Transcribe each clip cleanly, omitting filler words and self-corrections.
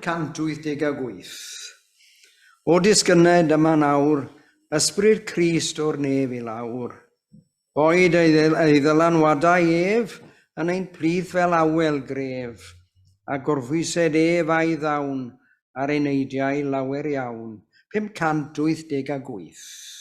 588. O disgyned yma nawr, ysbryd Crist o'r nef i lawr. Boed ei, ei ddylanwadau ef yn ein plith fel awel gref, a gorffwysed ef a'i ddawn ar eneidiau lawer iawn. 588.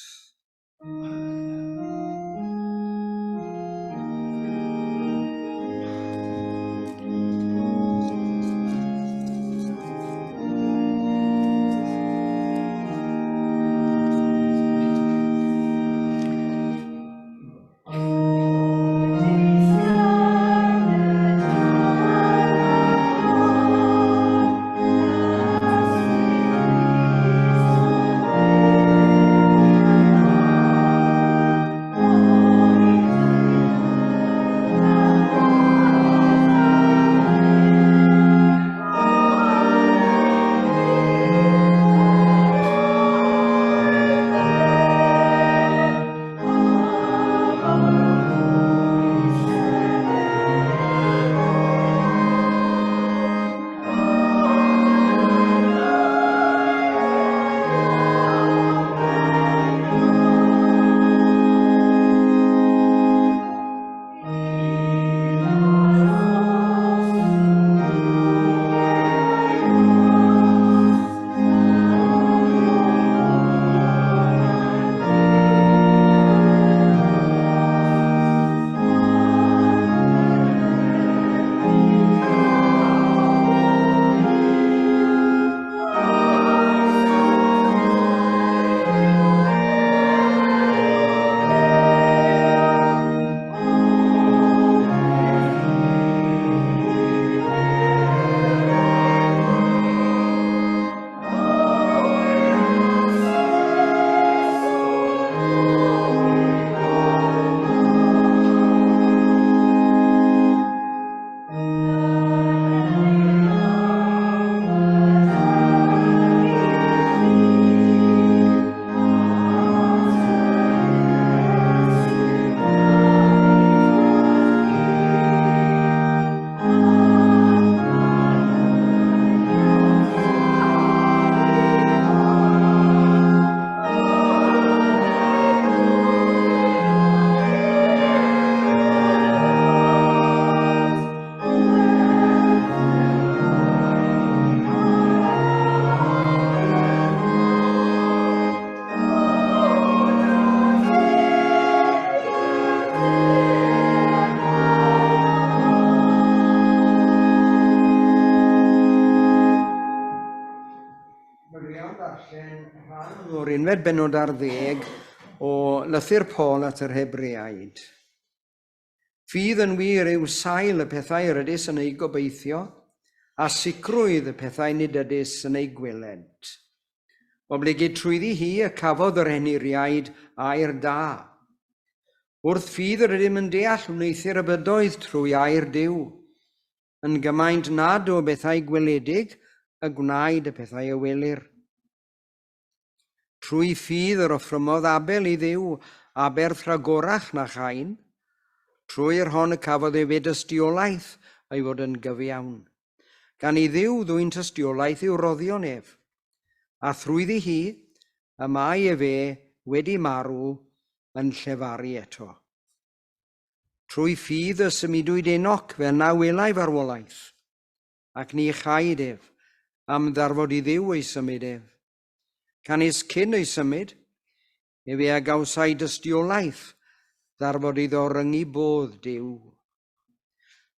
O'r unfed bennod ar ddeg o lythyr Paul at yr Hebreaid. Ffydd yn wir yw sail y pethau yr ydys yn eu gobeithio, a sicrwydd y pethau nid ydys yn eu gweled. Oblegid trwyddi hi y cafodd yr henuriaid air da. Wrth ffydd yr ydym yn deall wneuthur y bydoedd trwy air Duw, yn gymaint nad o bethau gweledig y gwnaed y pethau a welir. Trwy ffydd yr offrymodd Abel i Dduw aberth rhagorach na Chain, trwy'r hon y cafodd efe dystiolaeth ei fod yn gyfiawn, gan i Dduw ddwyn tystiolaeth i'w roddion ef, a thrwyddi hi y mae efe wedi marw yn llefaru eto. Trwy ffydd y symudwyd Enoc fel na welai farwolaeth, ac ni chaed ef, am ddarfod i Dduw ei symud ef. Canys cyn ei symud, efe a gawsai dystiolaeth ddarfod iddo ryngu bodd Duw.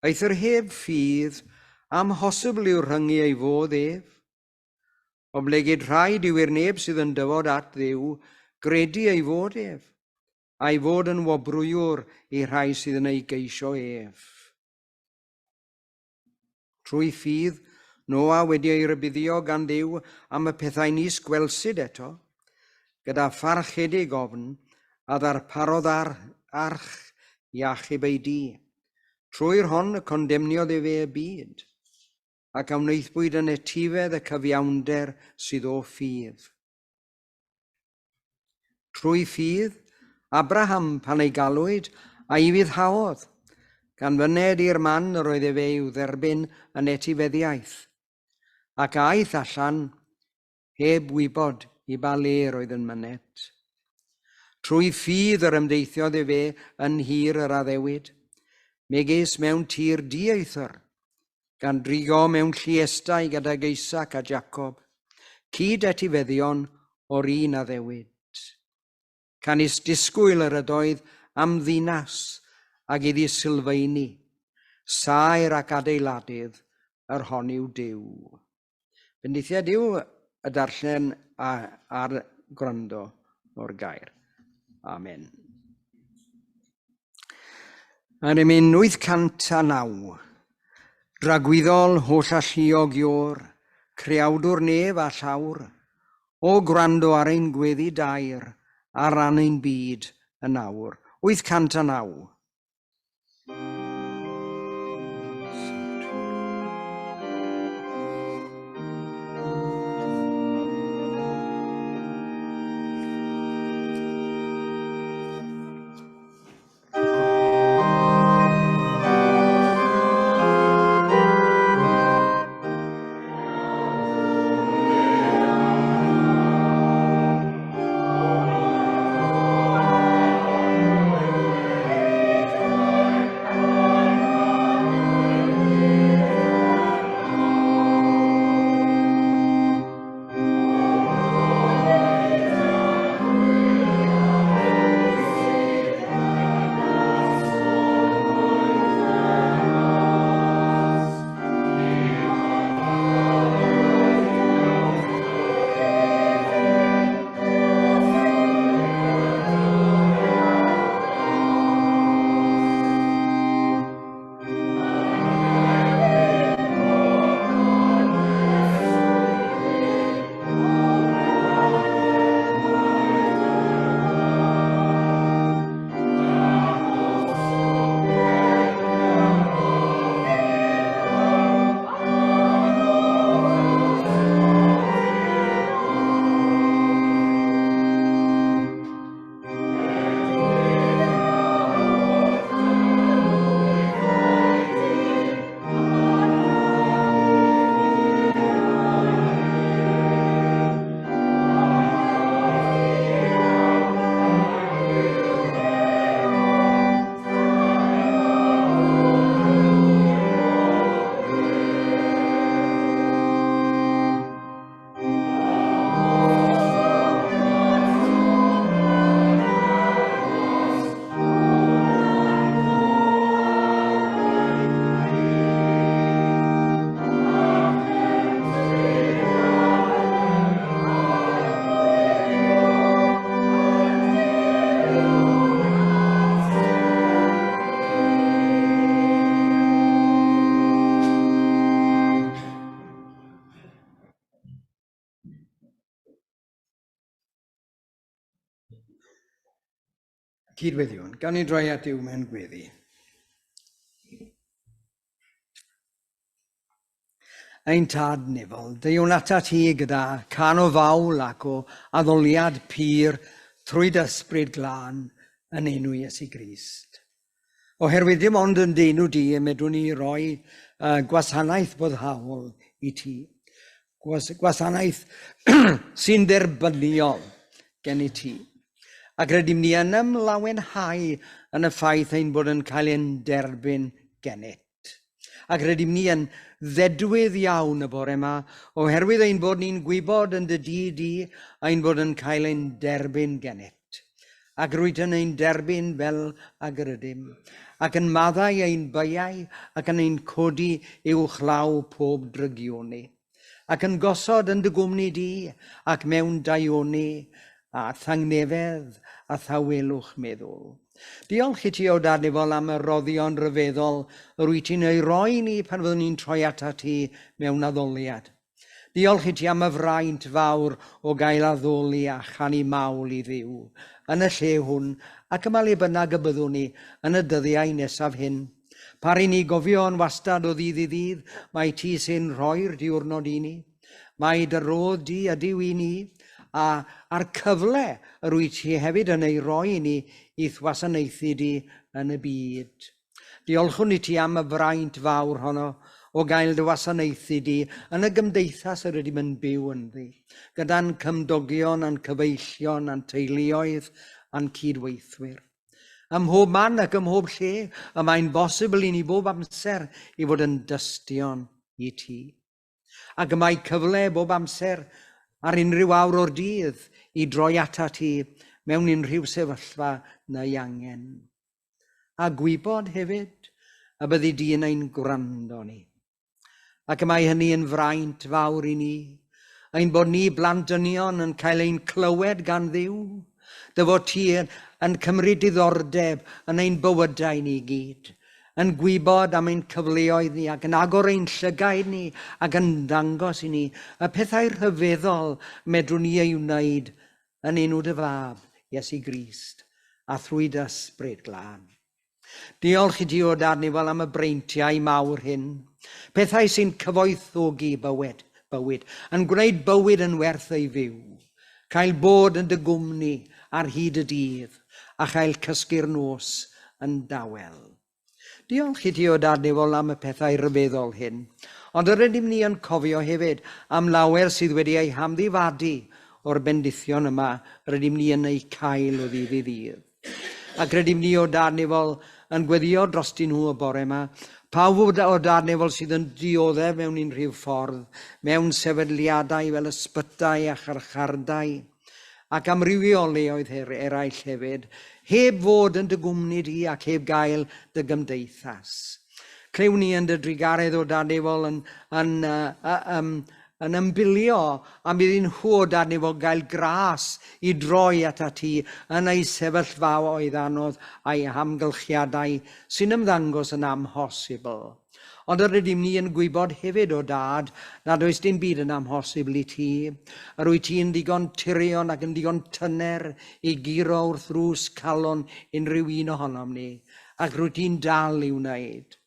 Eithr heb ffydd, amhosibl yw rhyngu ei fodd ef. Oblegid rhaid yw i'r neb sydd yn dyfod at Dduw gredu ei fod ef, a'i fod yn wobrwywr i'r rhai sydd yn ei geisio ef. Trwy ffydd, Noa wedi ei rybuddio gan Dduw am y pethau nis gwelsid eto, gyda pharchedig ofn, a ddarparodd ar arch i achub ei dŷ. Trwy'r hon y condemniodd efe y byd, ac a wnaethpwyd yn etifedd y cyfiawnder sydd o ffydd. Trwy ffydd, Abraham, pan ei galwyd, a'i ufuddhaodd, gan fyned i'r man yr oedd efe i'w dderbyn yn etifeddiaeth. Ac aeth allan heb wybod i ba le roedd yn myned. Trwy ffydd yr ymdeithiodd efe yn nhir yr addewid, megis mewn tir dieithr, gan drigo mewn lluestau gydag Isaac a Jacob, cyd etifeddion o'r un addewid. Canys disgwyl yr ydoedd am ddinas ag iddi sylfaeni, saer ac adeiladydd yr hon yw Duw. Bendithiad yw y darllen a'r gwrando o'r gair. Amen. A'r emyn 809. Dragwyddol holl alluog Iôr, creawdwr nef a llawr, o gwrando ar ein gweddi daer ar ran ein byd yn awr. 809. Cydweddiwn, gan i droi at Duw mewn gweddi. Ein tad nefol, deuwn atat ti gyda can o fawl ac o addoliad pur trwy dy ysbryd glân yn enw Iesu Grist. Oherwydd dim ond yn dy enw di y medrwn ni roi gwasanaeth boddhaol i ti. Gwasanaeth sy'n dderbyniol gen i ti. Ac rydym ni yn ymlawenhau yn y ffaith ein bod yn cael ein derbyn gennyt. Ac rydym ni yn ddedwydd iawn y bore yma, oherwydd ein bod ni'n gwybod yn dy dŷ di ein bod yn cael ein derbyn gennyt. Ac rwyt yn ein derbyn fel ag yr ydym, ac yn maddau ein beiau ac yn ein codi uwchlaw pob drygioni, ac yn gosod yn dy gwmni di ac mewn daioni a thangnefedd a thawelwch meddwl. Diolch i ti, O Dad Nefol, am y roddion rhyfeddol yr wyt ti'n ei roi ni pan fyddwn ni'n troi atat ti mewn addoliad. Diolch i ti am y fraint fawr o gael addoli a chanu mawl i Dduw yn y lle hwn ac yma le bynnag y byddwn ni yn y dyddiau nesaf hyn. Par i ni gofio yn wastad o ddydd i ddydd mai ti sy'n rhoi'r diwrnod i ni, mai dy rodd di ydyw i ni, a a'r cyfle yr wyt ti hefyd yn ei roi i ni i'th wasanaethu di yn y byd. Diolchwn i ti am y fraint fawr honno, o gael dy wasanaethu di yn y gymdeithas yr ydym yn byw ynddi, gyda'n cymdogion a'n cyfeillion a'n teuluoedd a'n cydweithwyr. Ym mhob man ac ym mhob lle, y mae'n bosibl i ni bob amser i fod yn dystion i ti. Ac y mae cyfle bob amser ar unrhyw awr o'r dydd i droi atat ti mewn unrhyw sefyllfa neu angen. A gwybod hefyd y byddi di yn ein gwrando ni. Ac y mae hynny yn fraint fawr i ni, ein bod ni blant dynion yn cael ein clywed gan Dduw, dy fod ti yn cymryd diddordeb yn ein bywydau ni gyd, yn gwybod am ein cyfleoedd ni ac yn agor ein llygaid ni ac yn dangos i ni y pethau rhyfeddol medrwn ni ei wneud yn enw dy Fab, Iesu Grist, a thrwy dy Ysbryd Glân. Diolch i ti, O Dad Nefol, am y breintiau mawr hyn, pethau sy'n cyfoethogi bywyd, bywyd, yn gwneud bywyd yn werth ei fyw, cael bod yn dy gwmni ar hyd y dydd a chael cysgu'r nos yn dawel. Diolch i ti, O Dad Nefol, am y pethau rhyfeddol hyn. Ond yr ydym ni yn cofio hefyd am lawer sydd wedi eu hamddifadu o'r bendithion yma yr ydym ni yn eu cael o ddydd i ddydd. Ac rydym ni, O Dad Nefol, yn gweddio drostyn nhw y bore yma. Pawb o Dad Nefol sydd yn dioddef mewn unrhyw ffordd, mewn sefydliadau fel ysbytai a charchardai, ac amrywiol leoedd eraill hefyd, heb fod yn dy gwmni di ac heb gael dy gymdeithas. Clywn ni yn dy drugaredd, O Dad Nefol, yn ymbilio am iddyn nhw, O Dad Nefol, gael gras i droi atat ti yn eu sefyllfaoedd anodd a'u hamgylchiadau sy'n ymddangos yn amhosibl. Ond yr ydym ni yn gwybod hefyd, O Dad, nad oes dim byd yn amhosibl i ti. Yr wyt ti'n ddigon tirion ac yn ddigon tyner i guro wrth ddrws calon unrhyw un ohonom ni, ac rwyt ti'n dal i wneud.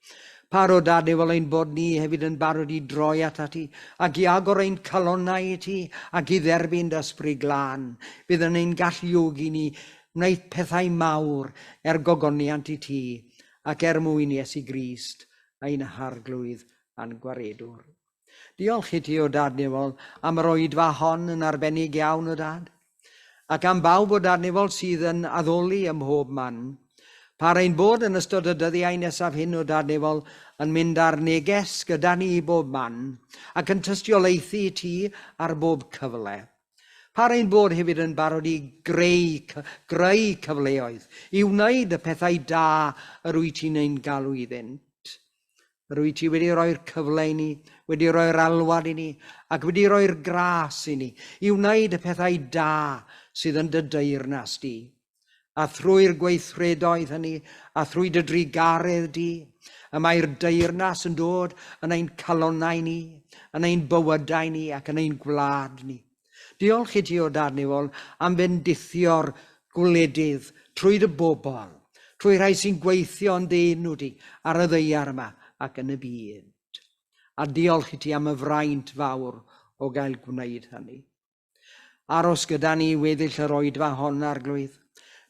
Parod, Dad Nefol, ein bod ni hefyd yn barod i droi atat ti, ac i agor ein calonnau i ti, ac i dderbyn dy Ysbryd Glân, bydd yn ein galluogi ni wneud pethau mawr er gogoniant i ti, ac er mwyn Iesu Grist, ein Harglwydd a'n Gwaredwr. Diolch i ti, O Dad Nefol, am yr oedfa hon yn arbennig iawn, O Dad, ac am bawb, O Dad Nefol, sydd yn addoli ym mhob man. Par ein bod yn ystod y dyddiau nesaf hyn, O Dad Nefol, yn mynd â'r neges gyda ni i bob man, ac yn tystiolaethu i ti ar bob cyfle. Par ein bod hefyd yn barod i greu cyfleoedd, i wneud y pethau da yr wyt ti'n ein galw iddynt. Yr wyt ti wedi rhoi'r cyfle i ni, wedi rhoi'r alwad i ni, ac wedi rhoi'r gras i ni, i wneud y pethau da sydd yn dy deyrnas di. A thrwy'r gweithredoedd hynny, a thrwy dy drugaredd di, y mae'r deyrnas yn dod yn ein calonnau ni, yn ein bywydau ni ac yn ein gwlad ni. Diolch i ti, O Dad Nefol, am fendithio'r gwledydd trwy dy bobl, trwy rhai sy'n gweithio yn dy enw di ar y ddaear yma ac yn y byd. A diolch i ti am y fraint fawr o gael gwneud hynny. Aros gyda ni weddill yr oedfa hon, Arglwydd.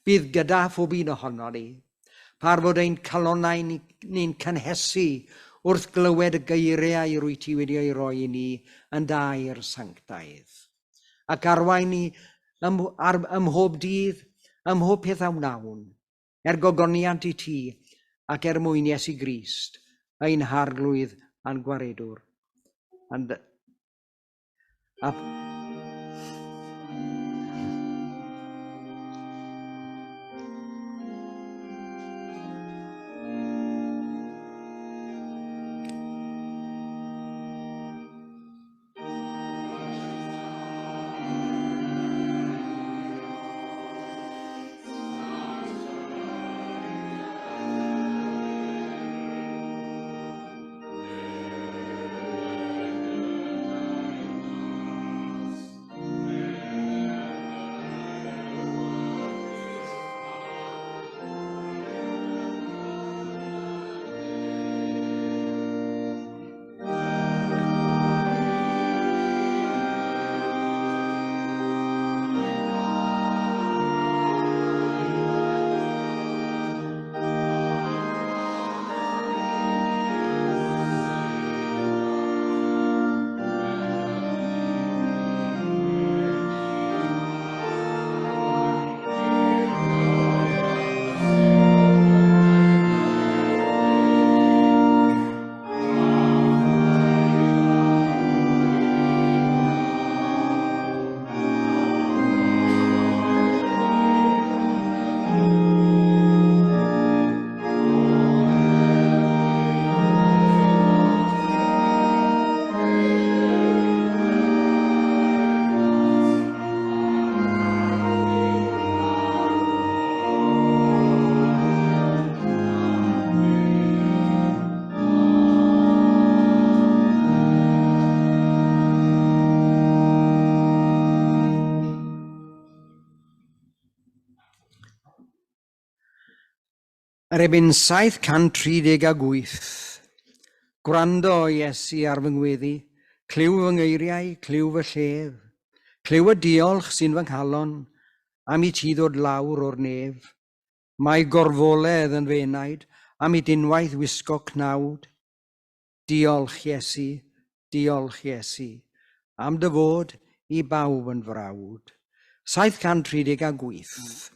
Bydd gyda phob un ohono ni. Par fod ein calonnau ni'n cynhesu wrth glywed y geiriau rwyt ti wedi ei roi i ni yn dy air sanctaidd. Ac arwain ni ym mhob dydd, ym mhob peth a wnawn, er gogoniant i ti ac er mwyn Iesu Grist, ein Harglwydd a'n Gwaredwr. And, a, Yr ebyn 738. Gwrando, Iesu, ar fy ngweddi, clyw fy ngeiriau, clyw fy llef. Clyw y diolch sy'n fy nghalon, am i ti ddod lawr o'r nef. Mae gorfoledd yn fy enaid, am i d'unwaith wisgo cnawd. Diolch, Iesu, diolch, Iesu, am dy fod i bawb yn frawd. 738.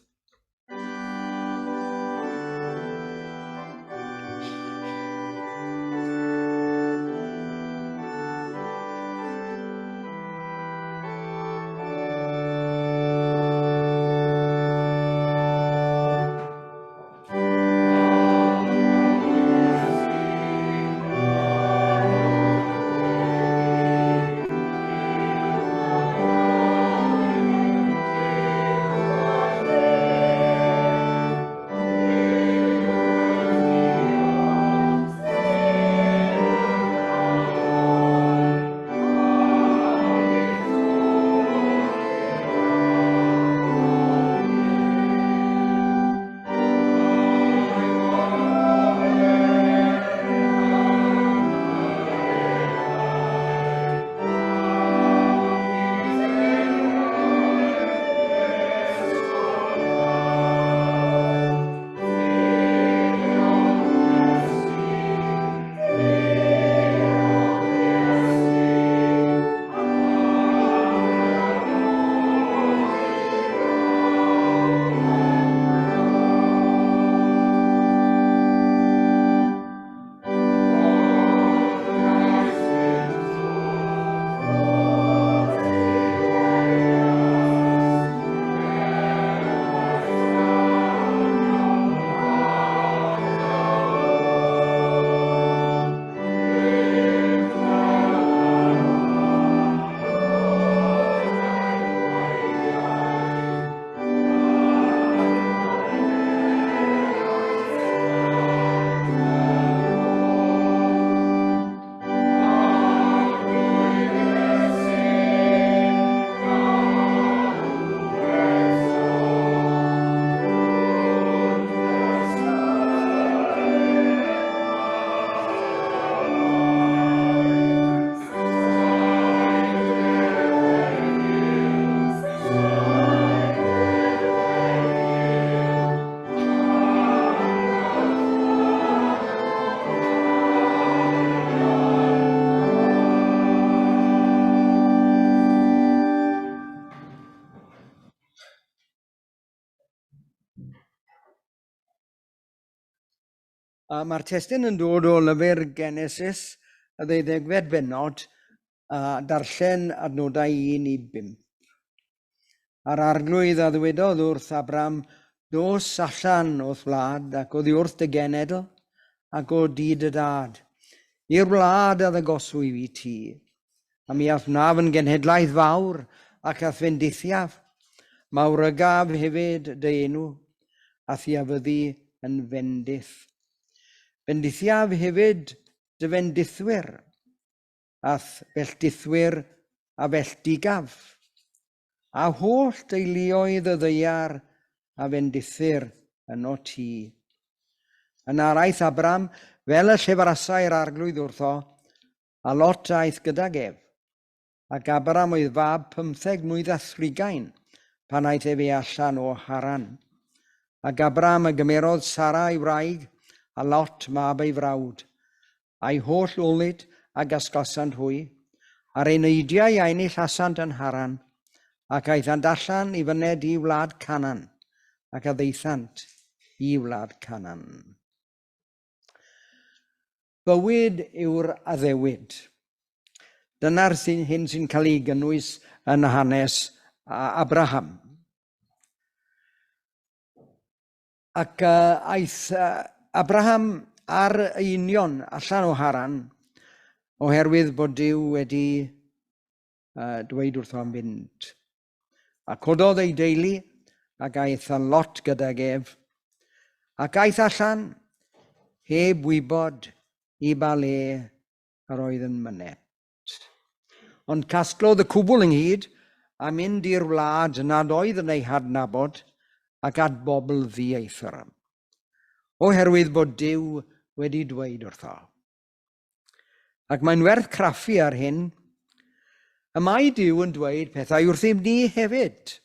Mae'r testun yn dod o lyfr Genesis, y ddeuddegfed bennod, a darllen adnodau 1 i 5. A'r arglwydd a ddywedodd wrth Abram, Dos allan o'th wlad ac oddi wrth dy genedl ac o dŷ dy dad, i'r wlad a ddygoswyf i ti. A mi a'th wnaf yn genhedlaeth fawr ac a'th fendithiaf. Mawrygaf hefyd dy enw, a thi a fyddi yn fendith. Bendithiaf hefyd dy fendithwyr, a'th felldithwyr a felldigaf, a holl deuluoedd y ddaear a fendithir yno ti. Yna yr aeth Abram, fel y llefarasai'r arglwydd wrtho, A Lot aeth gydag ef. Ac Abram oedd fab pymtheg mlwydd a thrigain pan aeth efe allan o Haran. Ac Abram a gymerodd Sara ei wraig, a Lot mab ei frawd, a'i holl olud a gasglasant hwy, a'r eneidiau a enillasant yn Haran, ac aethant allan i fyned i wlad Canaan, ac a ddaethant i wlad Canaan. Bywyd yw'r addewid. Dyna'r sy'n, hyn sy'n cael ei gynnwys yn hanes Abraham. Ac aeth Abraham ar ei union allan o Haran oherwydd bod Duw wedi dweud wrtho am fynd. A cododd ei deulu ac aeth â Lot gydag ef, ac aeth allan heb wybod i ba le yr oedd yn myned. Ond casglodd y cwbl ynghyd a mynd i'r wlad nad oedd yn ei hadnabod ac at bobl ddieithr. Oherwydd bod Duw wedi dweud wrtho. Ac mae'n werth craffu ar hyn. Y mae Duw yn dweud pethau wrthym ni hefyd.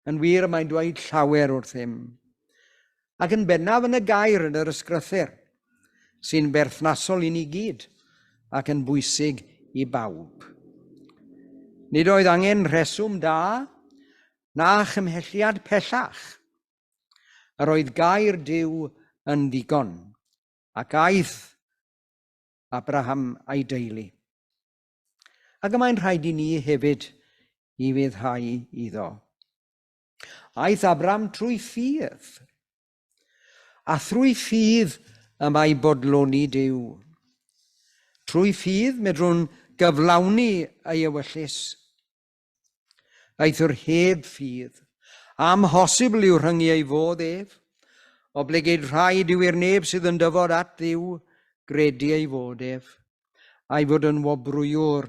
Yn wir, y mae'n dweud llawer wrthym. Ac yn bennaf yn y gair yn yr ysgrythur, sy'n berthnasol i ni gyd ac yn bwysig i bawb. Nid oedd angen rheswm da na chymhelliad pellach. Yr oedd gair Duw yn ddigon, ac aeth Abraham a'i deulu. Ac y mae'n rhaid i ni hefyd i fyddhau iddo. Aeth Abraham trwy ffydd, a thrwy ffydd y mae bodloni Duw. Trwy ffydd medrwn gyflawni ei ewyllys. Eithr heb ffydd, amhosibl yw rhyngu ei fodd ef, oblegid rhaid yw i'r neb sydd yn dyfod at Dduw gredu ei fod ef, a'i fod yn wobrwywr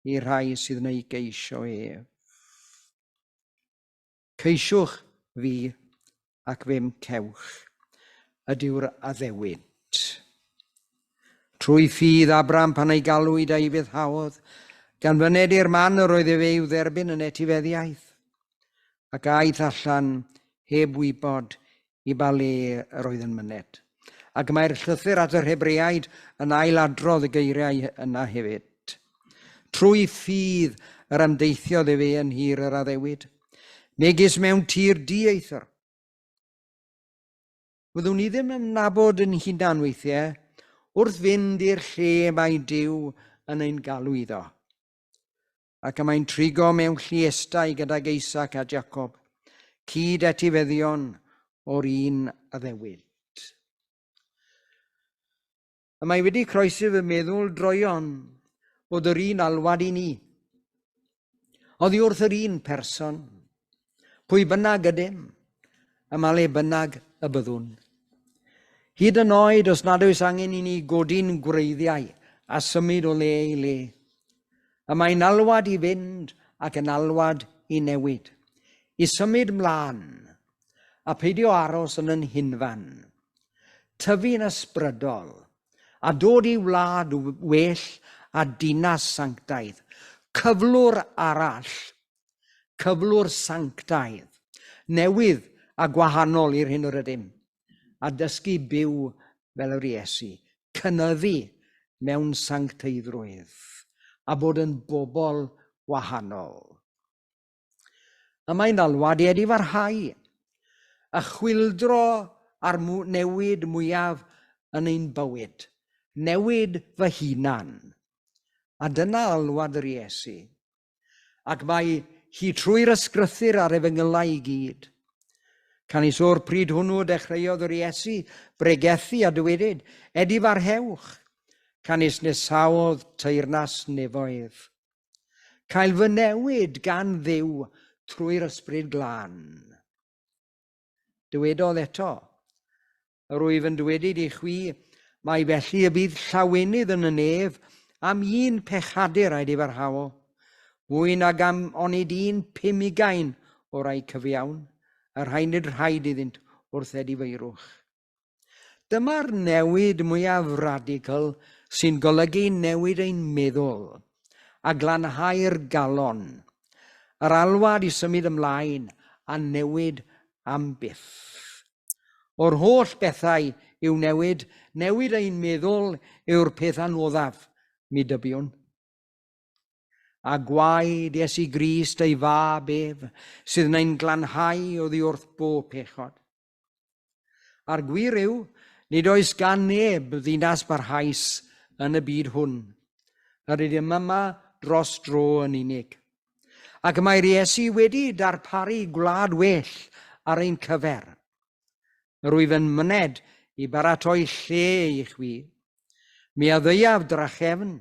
i'r rhai sydd yn ei geisio ef. Ceisiwch fi ac fe'm cewch, ydyw'r addewid. Trwy ffydd Abram pan ei galwyd a'i ufuddhaodd, gan fyned i'r man yr oedd efe i'w dderbyn yn etifeddiaeth, ac aeth allan heb wybod i ba le yr oedd yn myned. Ac mae'r llythyr at yr Hebreaid yn ailadrodd y geiriau yna hefyd. Trwy ffydd yr ymdeithiodd efe yn nhir yr addewid, megis mewn tir dieithr. Fyddwn ni ddim yn nabod yn hunan weithiau wrth fynd i'r lle mae Duw yn ein galw iddo. Ac y mae'n trigo mewn lluestau gydag Isaac a Jacob, cyd etifeddion o'r un addewid. Y mae wedi croesi fy meddwl droeon bod yr un alwad i ni. Oddi wrth yr un person, pwy bynnag ydym, ym le bynnag y byddwn. Hyd yn oed os nad oes angen i ni godi'n gwreiddiau a symud o le i le. Y mae'n alwad i fynd ac yn alwad i newid, i symud mlaen, a peidio aros yn yn hunfan. Tyfu'n ysbrydol, a dod i wlad well a dinas sanctaidd, cyflwr arall, cyflwr sanctaidd, newydd a gwahanol i'r hyn yr ydym, a dysgu byw fel yr Iesu, cynyddu mewn sancteiddrwydd, a bod yn bobl wahanol. Y mae'n alwad i edifarhau, y chwyldro a'r newid mwyaf yn ein bywyd, newid fy hunan. A dyna alwad yr Iesu. Ac mae hi trwy'r ysgrythur a'r efengylau i gyd. Canys o'r pryd hwnnw dechreuodd yr Iesu bregethu a dywedyd, Edifarhewch, canys nesaodd teyrnas nefoedd. Cael fy newid gan Dduw trwy'r Ysbryd Glân. Dywedodd eto, Yr wyf yn dywedyd i chwi, mai felly y bydd llawenydd yn y nef am un pechadur a'i difarhao, mwy nag am onid un pumigain o rai cyfiawn, y rhai nid rhaid iddynt wrth edifeirwch. Dyma'r newid mwyaf radical sy'n golygu newid ein meddwl a glanhau'r galon, yr alwad i symud ymlaen a newid am byth. O'r holl bethau i'w newid, newid ein meddwl yw'r peth anoddaf, mi dybiwn. A gwaed Iesu Grist ei fab ef, sydd yn ein glanhau oddi wrth bob pechod. A'r gwir yw, nid oes gan neb ddinas barhaus yn y byd hwn. Yr ydym yma dros dro yn unig. Ac mae'r Iesu wedi darparu gwlad well ar ein cyfer. Yr wyf yn myned i baratoi lle i chwi. Mi a ddeuaf drachefn,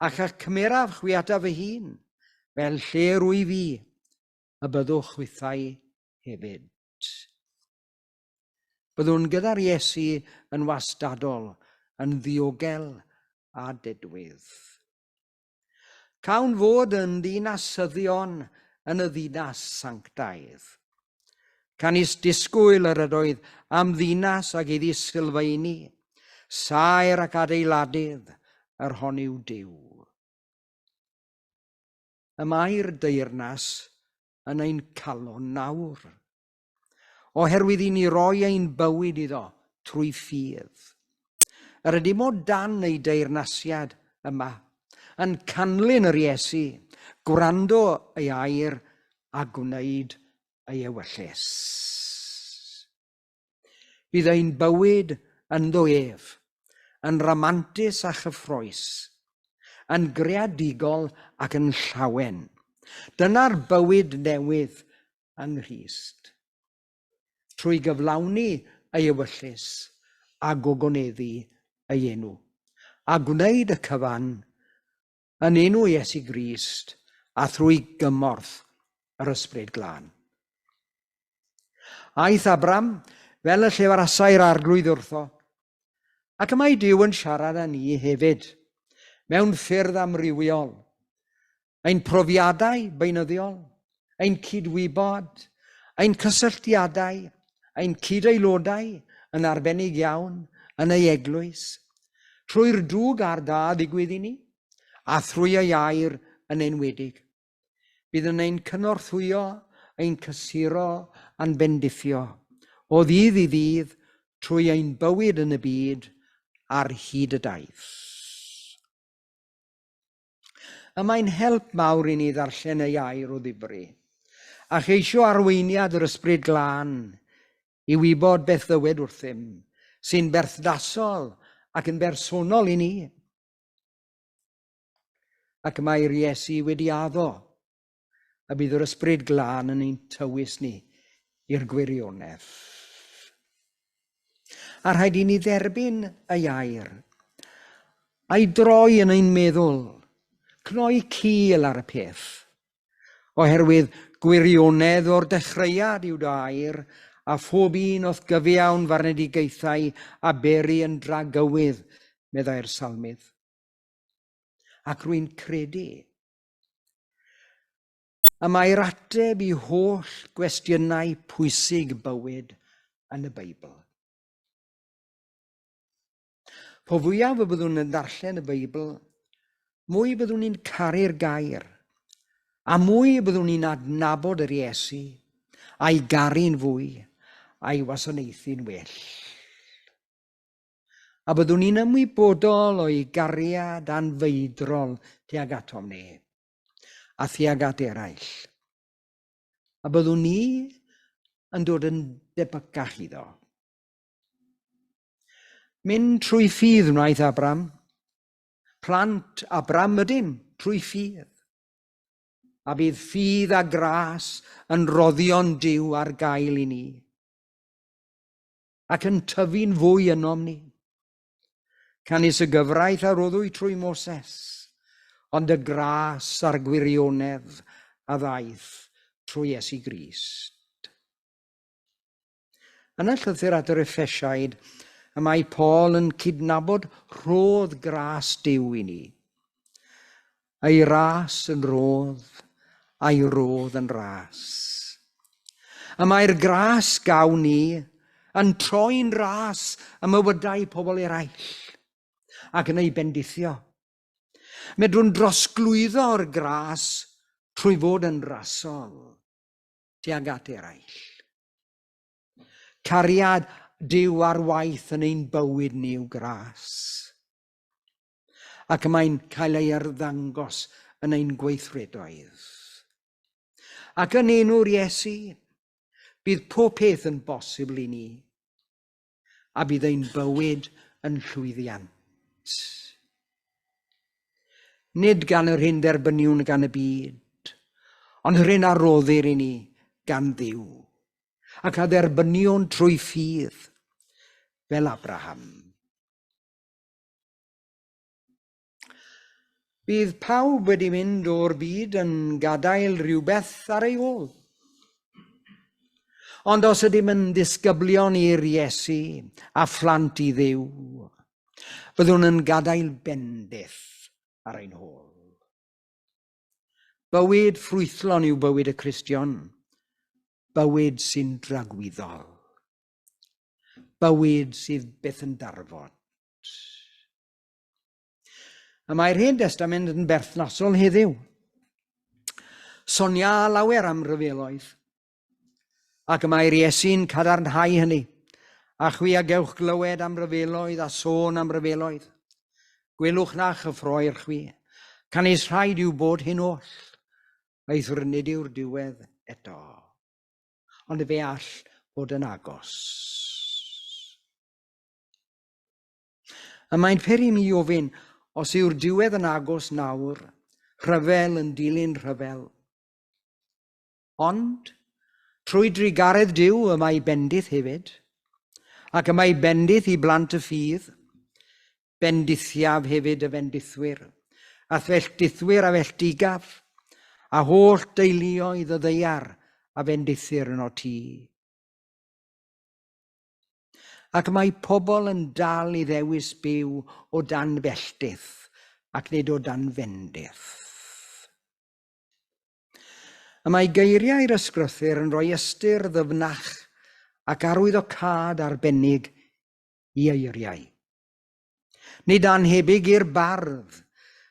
ac a'ch cymeraf chwi ataf fy hun, fel lle yr wyf i, y byddwch chwithau hefyd. Byddwn gyda'r Iesu yn wastadol, yn ddiogel a dedwydd. Cawn fod yn ddinasyddion yn y ddinas sanctaidd. Canys disgwyl yr ydoedd am ddinas ag iddi sylfaeni, saer ac adeiladydd, yr hon yw Duw. Y mae'r deyrnas yn ein calon nawr, oherwydd i ni roi ein bywyd iddo trwy ffydd. Yr ydym o dan ei deyrnasiad yma, yn canlyn yr Iesu, gwrando ei air a gwneud ei ewyllys. Bydd ein bywyd ynddo ef, yn ramantus a chyffrous, yn greadigol ac yn llawen. Dyna'r bywyd newydd yng Nghrist. Trwy gyflawni ei ewyllys a gogoneddu ei enw, a gwneud y cyfan yn enw Iesu Grist a thrwy gymorth yr Ysbryd Glân. Aeth Abram fel y llefarasai'r Arglwydd wrtho, ac y mae Duw yn siarad â ni hefyd, mewn ffyrdd amrywiol, ein profiadau beunyddiol, ein cydwybod, ein cysylltiadau, ein cyd-aelodau yn arbennig iawn yn ei eglwys, trwy'r drwg a'r da ddigwydd i ni, a thrwy ei air yn enwedig. Bydd yn ein cynorthwyo, ein cysuro a'n bendithio, o ddydd i ddydd, trwy ein bywyd yn y byd ar hyd y daith. Y mae'n help mawr i ni ddarllen ei air o ddifri, a cheisio arweiniad yr Ysbryd Glân i wybod beth ddywed wrthym, sy'n berthnasol ac yn bersonol i ni. Ac mae'r Iesu wedi addo y bydd yr Ysbryd Glân yn ein tywys ni i'r gwirionedd. A rhaid i ni dderbyn ei air, a'i droi yn ein meddwl, cnoi cil ar y peth, oherwydd gwirionedd o'r dechreuad yw dy air, a phob un o'th gyfiawn farnedigaethau a beri yn dragywydd, meddai'r salmydd. Ac rwy'n credu Y mae'r ateb i holl gwestiynau pwysig bywyd yn y Beibl. Po fwyaf y byddwn yn darllen y Beibl, mwy byddwn ni'n caru'r gair, a mwy y byddwn ni'n adnabod yr Iesu, a'i garu'n fwy, a'i wasanaethu'n well. A byddwn ni'n ymwybodol o'i gariad anfeidrol tuag atom ni, a thuag at eraill. A byddwn ni yn dod yn debycach iddo. Mynd trwy ffydd wnaeth Abram. Plant Abram ydym trwy ffydd. A bydd ffydd a gras yn roddion Duw ar gael i ni. Ac yn tyfu'n fwy ynom ni. Canys y gyfraith a roddwyd trwy Moses, ond y gras a'r gwirionedd a ddaeth trwy Iesu Grist. Yn y llythyr at yr Effesiaid, y mae Paul yn cydnabod rhodd gras Duw i ni. Ei ras yn rodd, a'i rodd yn ras. Y mae'r gras gawn ni yn troi'n ras y mywydau pobl eraill ac yn ei bendithio. Medrwn drosglwyddo'r gras trwy fod yn rasol tuag at eraill. Cariad Duw ar waith yn ein bywyd ni yw gras. Ac mae'n cael ei arddangos yn ein gweithredoedd. Ac yn enw'r Iesu, bydd pob peth yn bosibl i ni, a bydd ein bywyd yn llwyddiant. Nid gan yr hyn dderbyniwn gan y byd, ond yr hyn a roddir i ni gan Dduw, ac a dderbyniwn trwy ffydd, fel Abraham. Bydd pawb wedi mynd o'r byd yn gadael rhywbeth ar ei ôl. Ond os ydym yn ddisgyblion i'r Iesu a phlant i Dduw, byddwn yn gadael bendith ar ein hôl. Bywyd ffrwythlon yw bywyd y Cristion. Bywyd sy'n dragwyddol. Bywyd sydd byth yn darfod. Y mae'r Hen Destament yn berthnasol heddiw. Sonia lawer am ryfeloedd, ac y mae'r Iesu'n cadarnhau hynny. A chwi a gewch glywed am ryfeloedd a sôn am ryfeloedd. Gwelwch na chyffroi'r chwi, canys rhaid yw bod hyn oll, eithr nid yw'r diwedd eto. Ond fe all fod yn agos. Y mae'n peri mi ofyn, os yw'r diwedd yn agos nawr, rhyfel yn dilyn rhyfel. Ond, trwy drugaredd Duw y mae bendith hefyd, ac y mae bendith i blant y ffydd, bendithiaf hefyd y fendithwyr, a thfelldithwyr a felltigaf, a holl deuluoedd y ddaear a fendithir yno ti. Ac mae pobl yn dal i ddewis byw o dan felltith ac nid o dan fendith. Y mae geiriau'r ysgrythur yn rhoi ystyr ddyfnach ac arwyddocâd arbennig i eiriau. Nid annhebyg i'r bardd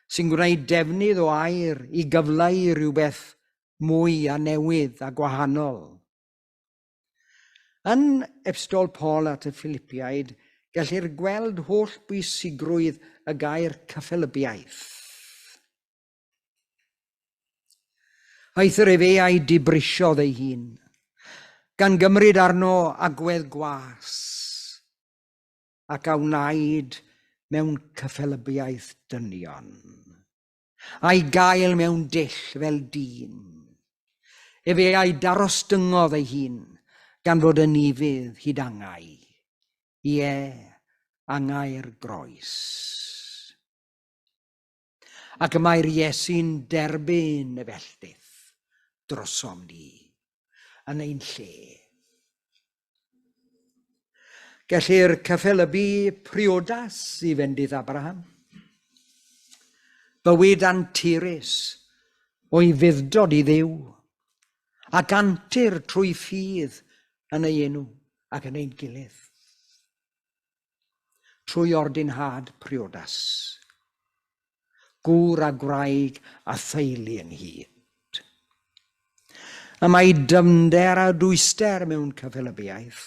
sy'n gwneud defnydd o air i gyfleu rhywbeth mwy a newydd a gwahanol. Yn Epistol Paul at y Philipiaid, gellir gweld holl bwysigrwydd y gair cyffelybiaeth. Eithr efe a'i dibrisiodd ei hun, gan gymryd arno agwedd gwas, ac a wnaed mewn cyffelybiaeth dynion. A'i gael mewn dull fel dyn. Efe a'i darostyngodd ei hun, gan fod yn ufudd hyd angau. Ie, angau'r groes. Ac y mae'r Iesu'n derbyn y felltith drosom ni, yn ein lle. Gellir cyffelybu priodas i fendith Abraham. Bywyd anturus o'i fuddod i Dduw, ac antur trwy ffydd yn ei enw ac yn ein gilydd. Trwy ordinhad priodas. Gŵr a gwraig a theulu ynghyd. Y mae dyfnder a dwyster mewn cyffelybiaeth.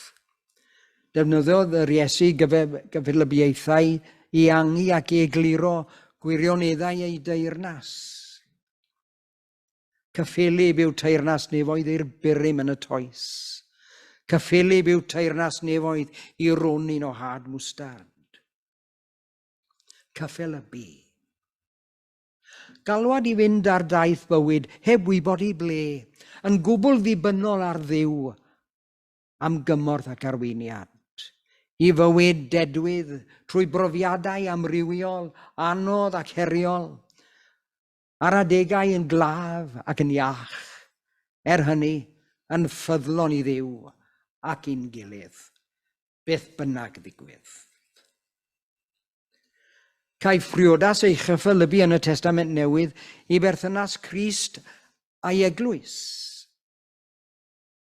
Defnyddiodd yr Iesu gyffelybiaethau i eangu ac i egluro gwirioneddau ei deyrnas. Cyffelyb yw teyrnas nefoedd i'r burum yn y toes. Cyffelyb yw teyrnas nefoedd i ronyn o had mwstard. Cyffelybu. Galwad i fynd ar daith bywyd heb wybod i ble, yn gwbl ddibynnol ar Dduw am gymorth ac arweiniad. I fywyd dedwydd trwy brofiadau amrywiol, anodd ac heriol, ar adegau yn glaf ac yn iach, er hynny, yn ffyddlon i Dduw ac i'n gilydd. beth bynnag ddigwydd. Caiff priodas ei chyffelybu yn y Testament Newydd i berthynas Crist a'i eglwys,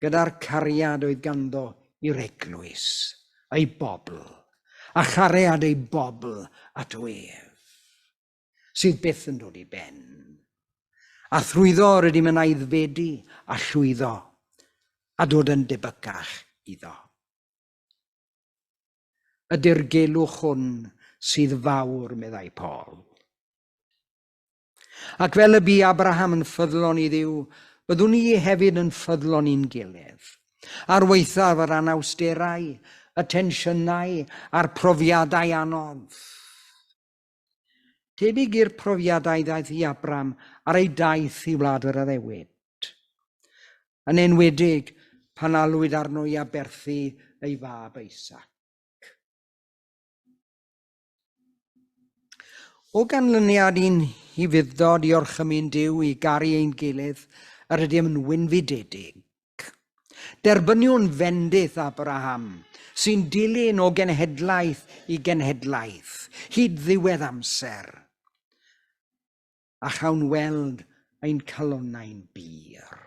gyda'r cariad oedd ganddo i'r eglwys, ei bobl, a chariad ei bobl ato ef, sydd byth yn dod i ben. A thrwyddo rydym yn aeddfedu a llwyddo, a dod yn debycach iddo. Y dirgelwch hwn sydd fawr, meddai Paul. Ac fel y bu Abraham yn ffyddlon i Dduw, byddwn ni hefyd yn ffyddlon i'n gilydd. Ar waethaf yr anawsterau, y tensiynau a'r profiadau anodd. Tebyg i'r profiadau ddaeth i Abram ar ei daith i wlad yr addewid. Yn enwedig pan alwyd arno i aberthu ei fab Isaac. O ganlyniad i'n hufudd-dod i orchymyn Duw i garu ein gilydd, yr ydym yn wynfydedig. Derbyniwn fendith Abraham, sy'n dilyn o genhedlaeth i genhedlaeth, hyd ddiwedd amser, a chawn weld ein calonnau'n bur.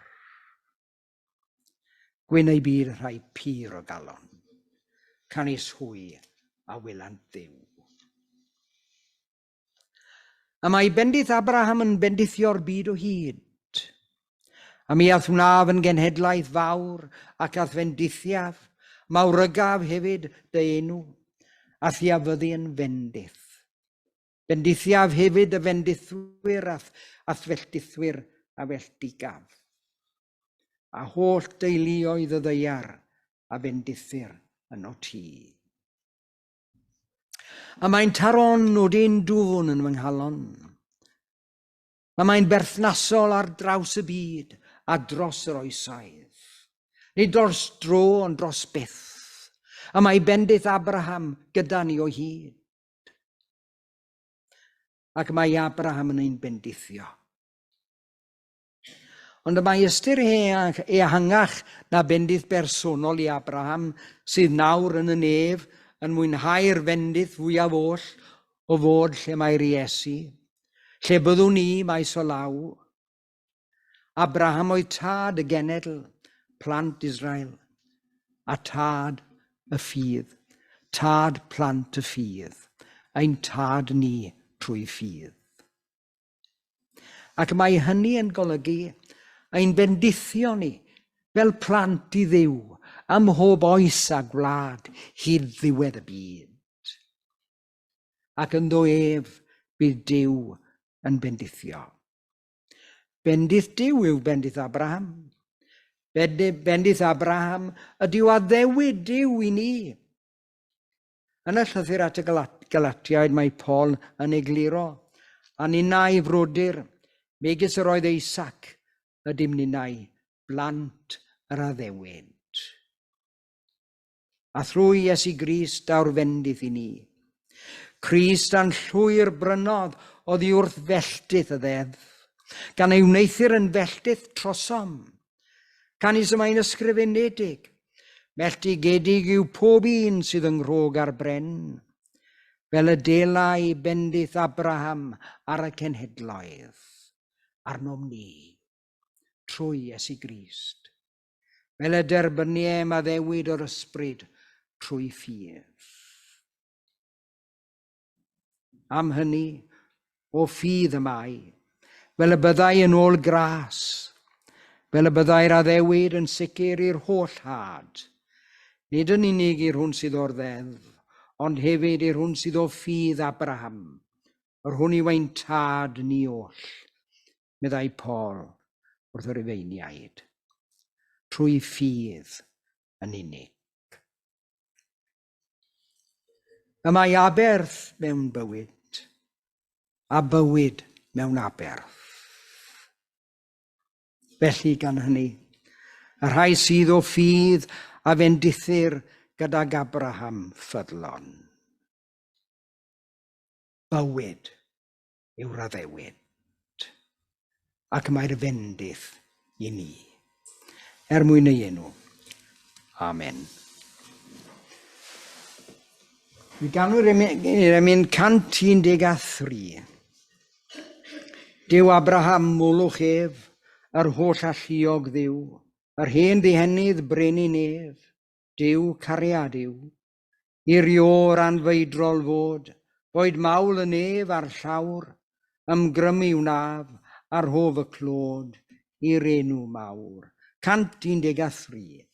Gwyn eu byd y rhai pur o galon, canys hwy a welant Dduw. A mae bendith Abraham yn bendithio'r byd o hyd. A mi a'th wnaf yn genhedlaeth fawr ac a'th fendithiaf, mawrygaf hefyd dy enw, a thi a fyddi yn fendith. Bendithiaf hefyd y fendithwyr a'th felldithwyr a felltigaf. A holl deuluoedd y ddaear a fendithir yno ti. A mae'n taro'n nodyn dwfn yn fy nghalon. A mae'n berthnasol ar draws y byd a dros yr oesoedd. Nid dros dro ond dros byth. A mae bendith Abraham gyda ni o hyd. Ac mae Abraham yn ein bendithio. Ond y mae ystyr ehangach na bendith bersonol i Abraham, sydd nawr yn y nef, yn mwynhau'r fendith fwyaf oll o fod lle mae'r Iesu, lle byddwn ni maes o law. Abraham oedd tad y genedl, plant Israel, a tad y ffydd, tad plant y ffydd, ein tad ni trwy ffydd. Ac mae hynny yn golygu ein bendithio ni fel plant i Dduw ym mhob oes a gwlad hyd ddiwedd y byd. Ac ynddo ef bydd Duw yn bendithio. Bendith Duw yw bendith Abraham. Bendith Abraham ydyw addewid Duw i ni. Yn y llythyr at y Galatiaid mae Paul yn egluro, a ninnau frodyr, megis yr oedd Isaac, ydym ninnau blant yr addewid. A thrwy Iesu Grist daw'r fendith i ni. Crist a'n llwyr brynodd oddi wrth felltith y ddeddf, gan ei wneuthur yn felltith trosom. Canys y mae'n ysgrifenedig, Melltigedig yw pob un sydd yng nghrog ar bren, fel y delai bendith Abraham ar y cenhedloedd, arnom ni, trwy Iesu Grist, fel y derbyniem addewid o'r Ysbryd trwy ffydd. Am hynny, o ffydd y mae, fel y byddai yn ôl gras, fel y byddai'r addewid yn sicr i'r holl had, nid yn unig i'r hwn sydd o'r ddeddf, ond hefyd i'r hwn sydd o ffydd Abraham, yr hwn yw ein tad ni oll, meddai Paul wrth y Rufeiniaid, trwy ffydd yn unig. Y mae aberth mewn bywyd, a bywyd mewn aberth. Felly, gan hynny, y rhai sydd o ffydd a fendithir gydag Abraham ffyddlon. Bywyd yw'r addewid, ac mae'r fendith i ni. Er mwyn ei enw. Amen. Mi ganw'r emyn 113. Duw Abraham, molwch ef, yr holl alluog Dduw, yr hen ddihenydd brenin ef, Duw cariad yw. I'r iôr anfeidrol fod, boed mawl y nef a'r llawr, ymgrymu wnaf a rhof y clod i'r enw mawr. 113.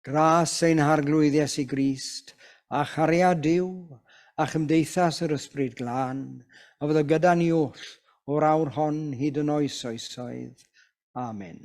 Gras ein Harglwydd Iesu Grist, a chariad Duw, a chymdeithas yr Ysbryd Glân, a fyddo gyda ni oll o'r awr hon hyd yn oes oesoedd. Amen.